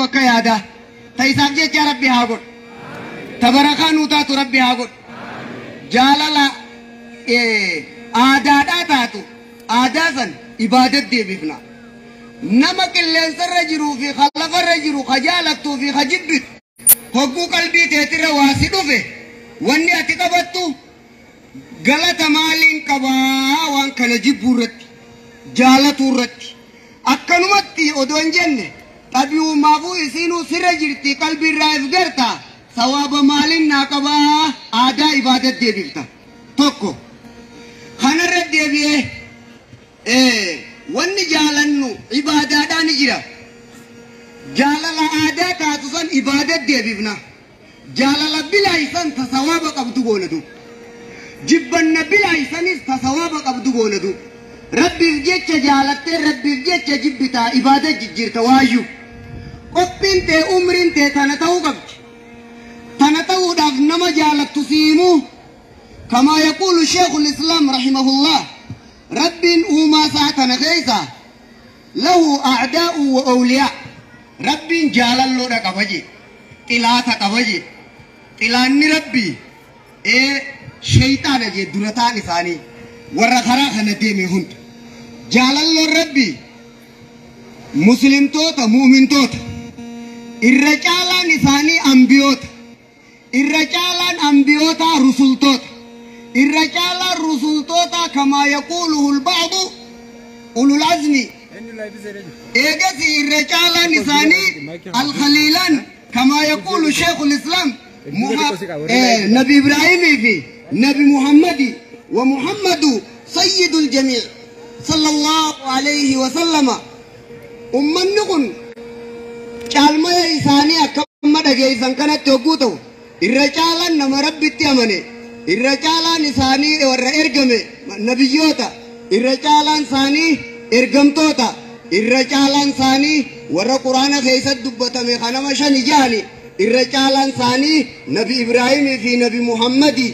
Bakka yaadaa ta isaaf jecha Rabbi haa godhu, ta barakaa nuu taatu Rabbi haa godhu. Jaalala aadaadhaa taatu aadaa san ibaadat deebifna. Nama qilleensarra jiruu fi ka lafarra jiru ka jaalattuu fi ka jibbitu hogguu qalbii teetirra waa si dhufe, wanni ati qabattu galata maaliin qabaa waan kana jibbuu irratti, jaalatuu irratti? Akkanumatti odoo hin jenne, xabi'umaafuu isiinuu sirra jirti, qalbii irraa if garta, sawaaba maaliin naa qabaa? Aadaa ibaadat deebifta. Tokko kanarra deebi'ee, wanni jaalannu ibaadaadhaa ni jira. Jaalala aadaa taatu san ibaadat deebifna. Jaalala bilaa san ta sawaaba qabdu goona duub. Jibbanna bilaa sanis ta sawaaba qabdu goona duub. Rabbiif jecha jaalattee Rabbiif jecha jibbitaa, ibaada jijjiirta. Waayyuu qophiin tee, umriin tee tana ta'uu qabdi. Tana ta'uudhaaf nama jaalattu siimuu, كما يقول شيخ الإسلام رحمه الله، رب uumaa isaa tana keessa له أعداء وأولياء. Rabbiin jaalalloodha qaba jee, xilaata qaba jee. Xilaanni Rabbii ee sheyxaana jee, durataan isaanii warra karaa kana deeme hunda. Jaalalloon Rabbii muslimtoota, mu'mintoota. Irra caalaan isaanii ambiyoota, irra caalaan ambiyoota rusultoota, irra caalaan rusultoota كما يقوله البعض أولو العزم. Eegasi irra caalaan isaanii الخليلان، كما يقول شيخ الإسلام، نبي إبراهيم في نبي محمد، ومحمد سيد الجميع صلى الله عليه وسلم. Ummanni kun caalmaya isaanii akkama dhageessan kanatti hogguu ta'u, irra caalaan nama Rabbitti amane, irra caalaan isaanii warra ergame nabiyyoota, irra caalaan isaanii ergamtoota, irra caalaan isaanii warra Quraana keessatti dubbatame kanama shani jahani, irra caalaan isaanii Nabi Ibraahimii fi Nabi Muhammadi.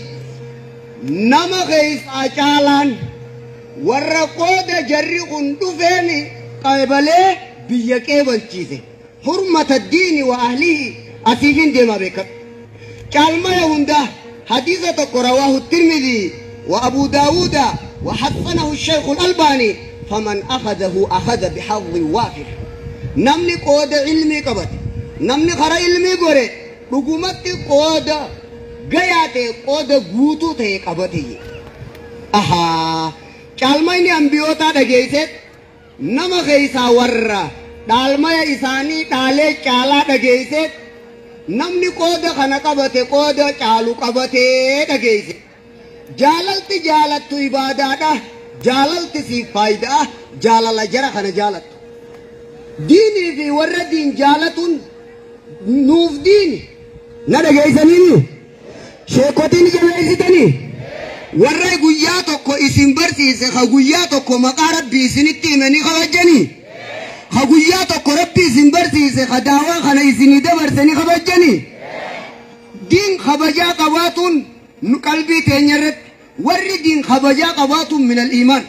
Nama keessaa caalaan warra qooda jarri kun dhufeen qabalee biyya qeebalchiise, حرمة الدين وأهله. Asiifin deema, beekadhu. Caalmaya hundaa hadiisa tokko رواه الترمذي وأبو داود وحسنه الشيخ الألباني، فمن أخذه أخذ بحظ وافر. Namni qooda ilmii qabate, namni kara ilmii gore, dhugumatti qooda gayaa ta'e, qooda guutuu ta'e qabate. Ahaa, caalmayni ambiyootaa dhageeyse, nama keeysaa warra dhaalmaya isaanii dhaalee caalaa dhageeyse, namni qooda kana qabate qooda caalu qabatee dhageeyse. Jaalalti jaalattu ibaadaadha. Jaalalti siif faayidaa. Jaalala jara kana jaalattu, diinii fi warra diin jaalatuun nuuf diini. Na dhageeysaniini? Sheekotiin jabeessitanii, warra guyyaa tokko isin barsiise, ka guyyaa tokko maqaa Rabbii isinitti hime ni kabajjanii? Ka guyyaa tokko Rabbi isin barsiise, ka daawaa kana isinii dabarse ni kabajjanii? Diin kabajaa qabaatuun nu qalbii teenya irratti, warri diin kabajaa qabaatuun من الإيمان.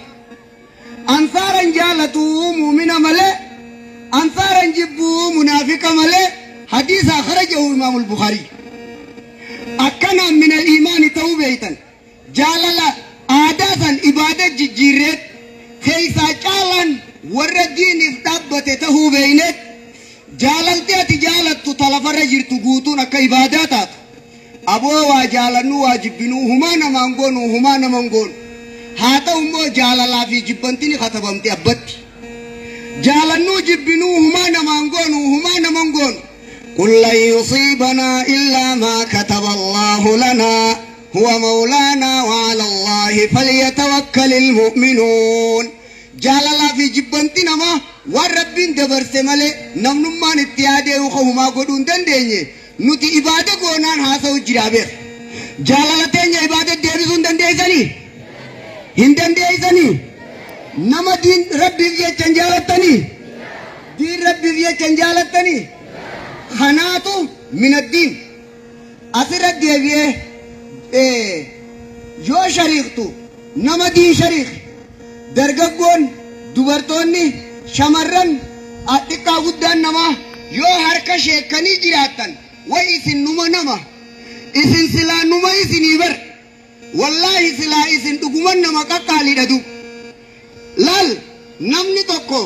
Ansaaran jaalatuu muumina malee, ansaaran jibbuu munaafiqa malee. Hadiisa أخرجه إمام البخاري. Akkanaan من الإيمان ta'uu beeytan. Jaalala aadaa san ibaada jijjiirreet, keeysaa caalaan warra diiniif dhaabbate tahuu beeyneet, jaalalti ati jaalattu talafarra jirtu guutuun akka ibaadaa taatu. Aboo, waa jaalannu, waa jibbinuu, humaa namaan goonu, humaa naman goonu. Haa ta'u immoo jaalalaa fi jibbantini katabamte abbatti. Jaalannuu jibbinuu humaa namaan goonu, humaa naman goonu. قل لن يصيبنا إلا ما كتب الله لنا هو مولانا وعلى الله فليتوكل المؤمنون. Jaalalaa fi jibbanti namaa waan Rabbiin dabarse malee namnummaan itti yaadee humaa godhuu hin dandeenye. Nuti ibaada goonaan haasa'u jira, beeka. Jaalala teenya ibaada deebisuu hin dandeessanii? Hin dandeessanii? Nama diin Rabbiif jecha hin jaalattanii? Diin Rabbiif jecha hin jaalattanii? Kanaatu من الدين. Asirra deebi'ee, yoo shariiktu nama diin shariik, dargaggoon, dubartoonni, shamarran, xiqqaa guddaan namaa Yoo harka sheekanii jiraattan way isin numa nama isin silaa numa isinii bar wallaahi silaa isin dhuguman nama qaqqaaliidha du laal namni tokko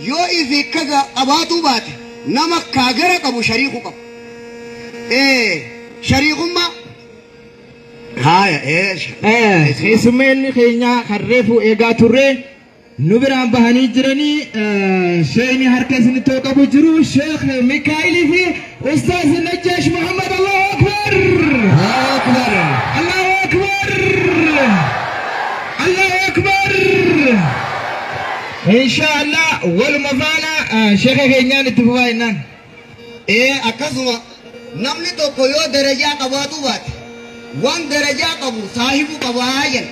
yoo ifi kaga qabaatuu baate nama kaagara qabu shariiku qabu shariikummaa haaya Keessummeelli keenya kan reefu eegaa turre nu biraan bahanii jiranii sheekni harka isinitti qabu jiru Sheekh Mikaa'ilii fi Ustaaz Najjaash Muhammad. Allahu Akbar! Akbar! Allahu Akbar! Allahu Akbar! Insha Allah waluma faana sheekha keenyaan itti fufaa jennaan. Akkasuma namni tokko yoo darajaa qabaatu baate waan darajaa qabu saahibu qabaa jedha.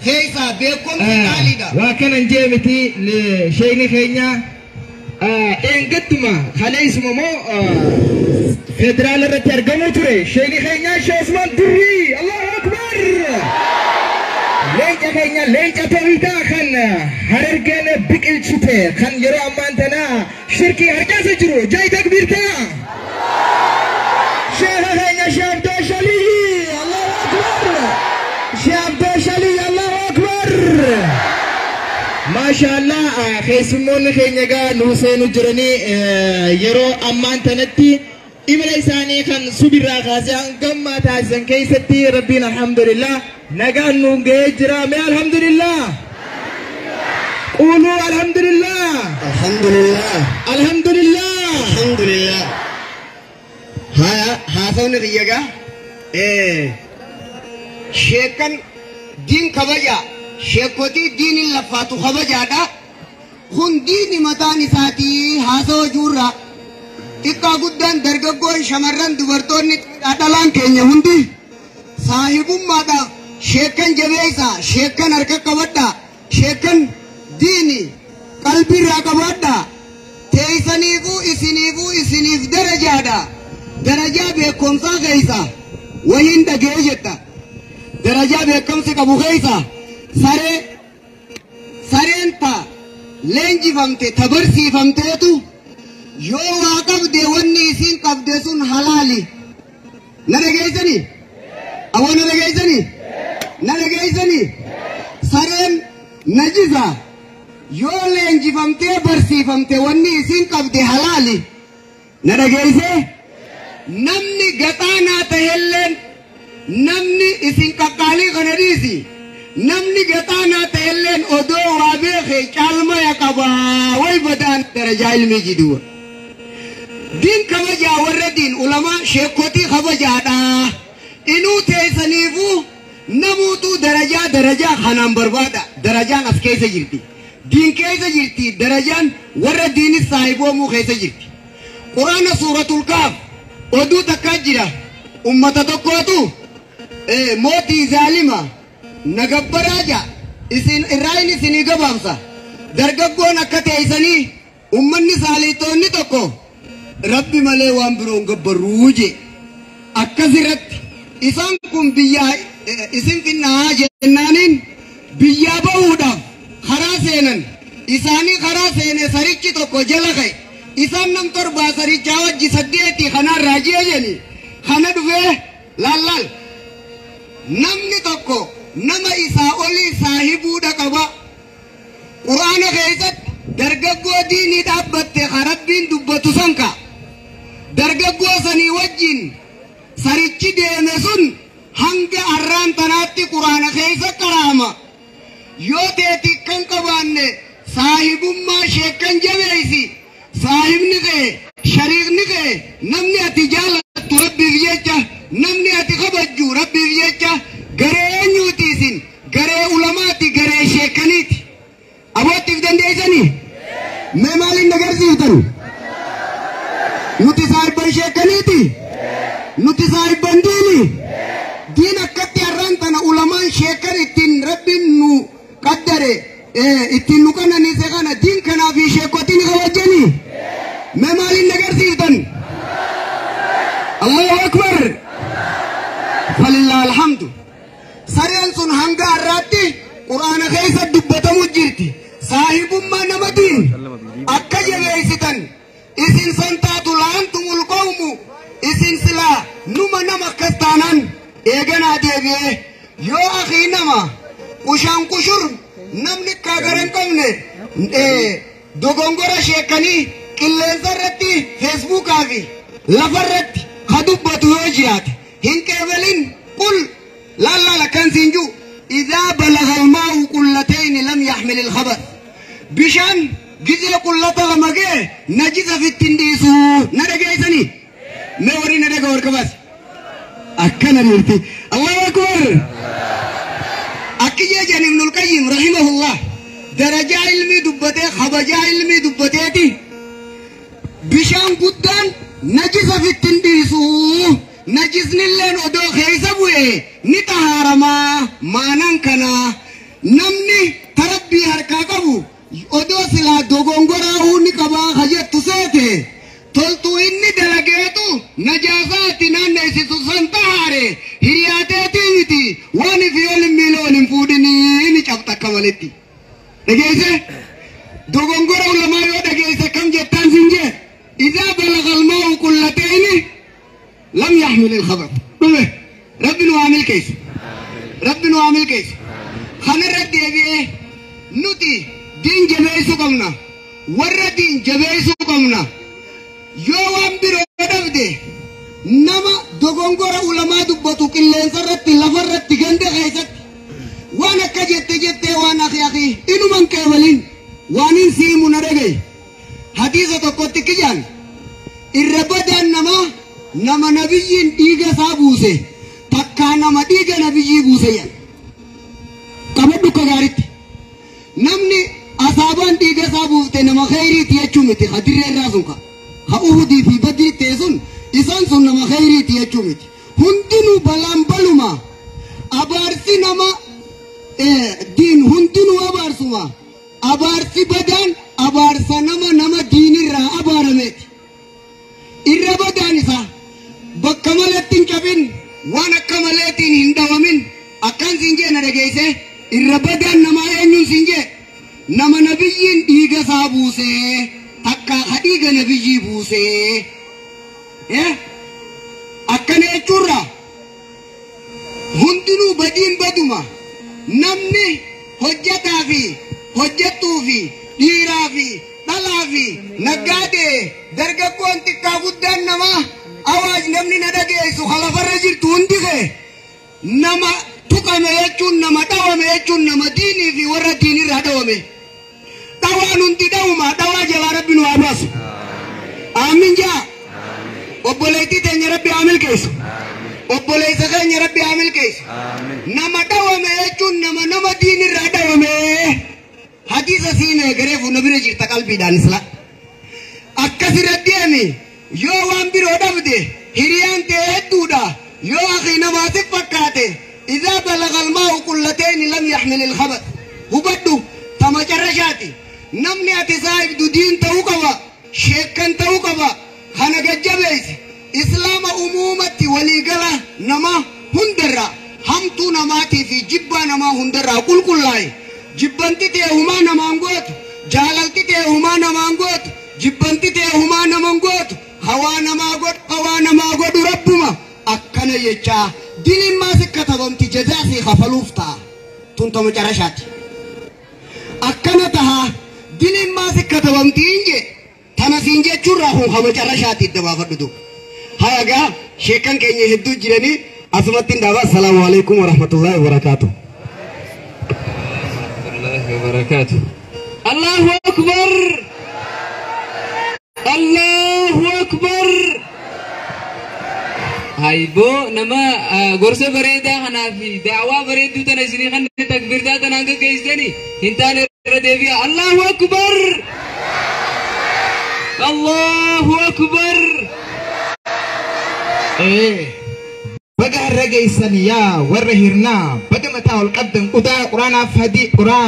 Keessaa beekumsi qaaliidha. Waa kanan jee miti sheekni keenya eengattuma kaleessuma moo federaala irratti argamuu ture sheekni keenya Sheekh Usmaan Durrii. Allahu Akbar! Leenca keenya leenca toohidaa kan Harargeen biqilchite kan yeroo ammaan tana shirkii harkaasa jiru jaay takbiirtaa. Sheekha keenya Sheekh Abdoo Shalii. Allahu Akbar! Sheekh Abdoo Shalii. Allahu Akbar! Maashaallah keessummoonni keenya egaa nuu seenuu jiranii yeroo ammaan tanatti imala isaanii kan subirraa kaasee hangammaa taasisan keessatti Rabbiin alhamdulillah nagaan nuun ga'ee jira. Mee alhamdulillah. Quuluu alhamdulillah. Alhamdulillah. Alhamdulillah. Alhamdulillah. Haya haasawni kiyya sheekan diin kabajaa sheekotii diinin lafaatu kabajaadha. Kun diini mataan isaatii haasawa juurraa xiqqaa guddaan dargaggoon shamarran dubartoonni dhalaan keenya hundi saahibummaadhaaf sheekan jabeessaa sheekan harka qabadhaa sheekan diini qalbiirraa qabadhaa teessaniifuu isiniifuu isiniif darajaadha. Darajaa beekumsaa keessa wahiin dhagee jetta. Darajaa beekumsi qabu keessa saree sareen ta leenjifamte ta barsiifamteetu yoo waa qabde wanni isiin qabde sun halaali. Na dhageessanii? Awwa na dhageessanii? Na dhageessanii? Sareen najisa yoo leenjifamtee barsiifamte wanni isiin qabde halaali. Na dhageessee? Namni gaxaanaa ta'elleen namni isin qaqqaalii kana dhiisi. Namni gaxaanaa ta'elleen odoo waa beeke caalmaya qabaa way badaan darajaa ilmii jiduwa. Diin kabajaa warra diin ulamaa sheekotii kabajaadha. Inuu teessaniifuu namuutuu darajaa darajaa kanaan barbaada. Darajaan as keessa jirti. Diin keessa jirti darajaan warra diinis saahiboomuu keessa jirti. Quraana suuratul Kaaf oduu takkaa jira. Ummata tokkootu mootii zaalima nagabbaraa jaa isin irraayin isinii gabaabsa. Dargaggoon akka teessanii ummanni saaliitoonni tokko Rabbi malee waan biroon gabbarruu jee. Akkasirratti isaan kun biyyaa isin finnaa jennaaniin biyyaa bahuudhaaf karaa seenan. Isaanii karaa seene sarichi tokko jala ka'e. Isaan nam torbaa sarichaa wajji saddeetii kanaan raajii jeni. Kana dhufee laal laal. Namni tokko nama isaa olii saahibuudha qaba. Quraana keessatti dargaggoo diinii dhaabbatte kan Rabbiin dubbatu sanka. Dargaggoo sanii wajjin sarichi deeme sun hanga arraan tanaatti quraana keessa qaraama. Yoo teeti kan qabaanne saahibummaa sheekkan jabeessi. Saahibni kee shariikni kee namni ati jaalattu Rabbiif jecha namni ati kabajju Rabbiif jecha garee eenyuuti isin garee ulamaati garee sheekaniiti. Aboottiif dandeessanii? Mee maaliin agarsiiftan? Nuti saahibban sheekaniiti? Nuti saahibban diini? Diin akkatti har'aan tana ulamaan sheekan ittiin Rabbiin nu qaddare ittiin nu qananiise kana diin kanaa fi sheekotiin kabajjanii? Mee maaliin agarsiiftan? Allahu Akbar! Falillaa alhamdu. Sareen sun hanga har'aatti quraana keessa dubbatamu jirti. Saahibummaa nama diin akka jabeessitan Isin san taatu la'antumul qawmu isin silaa numa nama akkas taanaan eeganaa deebi'ee yoo akii nama qushaan qushur namni kaagara hin qabne dogongora sheekanii qilleensa irratti feesbuukaa fi lafa irratti ka dubbatu yoo jiraate hin qeebelin qul laal akkan siin jiru idaa balaga almaa'u qullatayni lam yaxmil ilkhabar bishaan gizee qullata lama ga'e najisa fitti hin dhiisu na dhageessanii mee warri na dhaga warka baase akkana jirti Allahu akbar akki jejan Ibnul Qayyim rahimahullah darajaa ilmii dubbatee kabajaa ilmii dubbateeti bishaan guddaan najisa fitti hin dhiisu najisnilleen odoo keessa bu'e ni xahaaramaa maanaan kana namni tarabbii harkaa qabu odoo silaa dogongoraa ni qabaa kajettu seete toltuu inni dalageetu najaasaatti naanneessisu san xahaare hiriyaateetii miti waan ifi ol hin miila ol hin fuudhinii ni cabxa akka maletti dhageesse dogongora ulamaa yoo dhageesse kam jettaan sin jee idaa balaga almaa'u qullatayni lam yaxmil ilkhabar dhume rabbi nu haa milkeessu rabbi nu haa milkeessu kanarra deebi'ee nuti diin jabeessuu qabna warra diin jabeessuu qabna yoo waan biroo dhabde nama dogongora ulamaa dubbatu qilleensa irratti lafa irratti ganda keessatti waan akka jette jettee waan akhi akhi inuman qeebalin waan hin siimu na dhagaye hadiisa tokkotti kijaan irra badaan namaa nama nabiyyiin dhiiga isaa buuse takkaa nama dhiiga nabiyyii buuse jedhan qabadhu akka gaaritti namni asaabaan dhiiga isaa buufte nama kheyriiti jechuu miti ka dirree irraa sun ka uhudii fi badii ta'e sun isaan sun nama kheyriiti jechuu miti hundinuu balaan baluma abaarsi nama diin hundinuu abaarsuma abaarsi badaan abaarsa nama nama diinirraa abaarameeti irra badaan isaa bakka malatti hin cabin waan akka maleetiin hin dhawamin akkan siin jee na dhageesse irra badaan namaa eenyuun siin jee nama nabiyyiin dhiiga isaa buusee takka ka dhiiga nabiyyii buusee akkana jechuurra hundinuu badiin baduma namni hojjetaa fi hojjettuu fi dhiiraa fi dhalaa fi naggaadee dargaggoon xiqqaa guddaan namaa awaaj namni na dhageessu lafarra jirtu hundi kee nama tuqame jechuun nama dhawame jechuun nama diinii fi warra diinirraa dhawame dhawaan hundi dhawuma dhawaa jalaa rabbi nu haa baasu aamin jaa obboleettii teenya rabbi haa milkeessu obboleessa keenya rabbi haa milkeessu nama dhawame jechuun nama nama diinirraa dhawame hadiisa siin eegareef na bira jirta qalbiidhaan isla akkasirra deemi yoo waan biroo dhabde hiriyaan ta'e hedduudha yoo akii namaatiif fakkaate idaa balaga almaa'u qullatayni lam yaxmil ilkhabar hubadhu ta macarrashaati namni ati saahibdu diin ta'uu qaba sheekkan ta'uu qaba kana gajjabeeysi islaama umuumatti waliigala nama hundarraa hamtuu namaatii fi jibbaa namaa hundarraa qulqullaa'e jibbanti ta'e humaa namaan gootu jaalalti ta'e humaa namaan gootu jibbanti ta'e humaa namaan gootu hawaa namaa godhu hawaa namaa godhu rabbuma akkana jechaa diinimmaa si katabamti jazaa si kafaluuf ta'a tun ta macarashaati akkana tahaa diinimmaa si katabamti hin jee tana siin jechuurraa kun ha macarashaati itti baafadhu duuba haya gaa sheekan keenya hedduu jiranii asumatti hin dhaaba assalaamu alaikum warahmatullaahi wabarakaatuh وبركاته. الله أكبر الله أكبر. هايبو نما غرسة بريدة خنافي دعوة بريدو تنزلي خن تكبير دا تنانك كيستني هنتان رديفيا الله أكبر الله أكبر. إيه baga har'a geessan yaa warra hirnaa baga mataa ol qabdan qudaa quraanaaf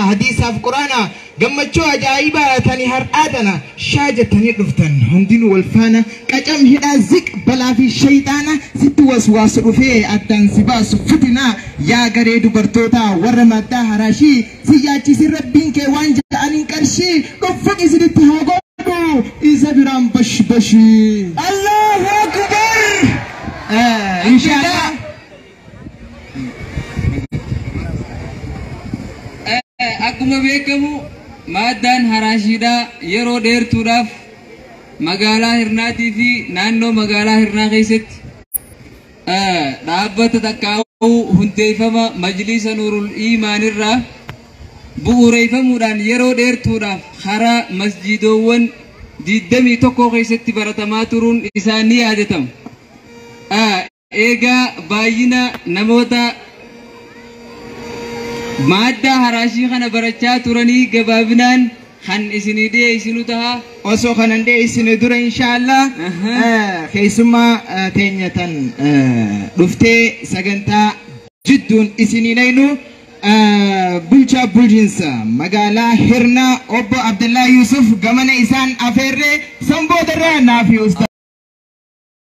hadiisaaf quraanaa gammachuu ajaa'ibaa tani har'aa tana shaa jettanii dhuftan hundinuu wal faana qacam hidhaa ziq balaa fi shayxaana sitti waswaasu dhufee addaan si baasu fitinaa yaa garee dubartootaa warra maddaa haraashii si yaachisin rabbiin kee waan ja'aniin qarshii dhuffan isinitti haa Isa biraan bash bashi. Allahu Akbar! Inshallah. Akkuma beekamu maaddaan haraashiidhaa yeroo dheertuudhaaf magaalaa Hirnaatii fi naannoo magaalaa Hirnaa keessatti dhaabbata takkaa'uu hundeeffama Majlisa Nuurul Iimaanirraa bu'uureeffamuudhaan yeroo dheertuudhaaf karaa masjiidoowwan 21 keessatti baratamaa turuun isaa ni yaadatama. Eegaa baay'ina namoota maaddaa haraashii kana barachaa turanii gabaabinaan kan isinii dhiyeessinu taha. Osoo kanan dhiyeessine dura inshaallah keessummaa teenya tan dhuftee sagantaa jidduun isinii naynu bulchaa bulchiinsa magaalaa Hirnaa obbo Abdallaa Yusuf gamana isaan afeerree sanboodarraa naafi ustaaz.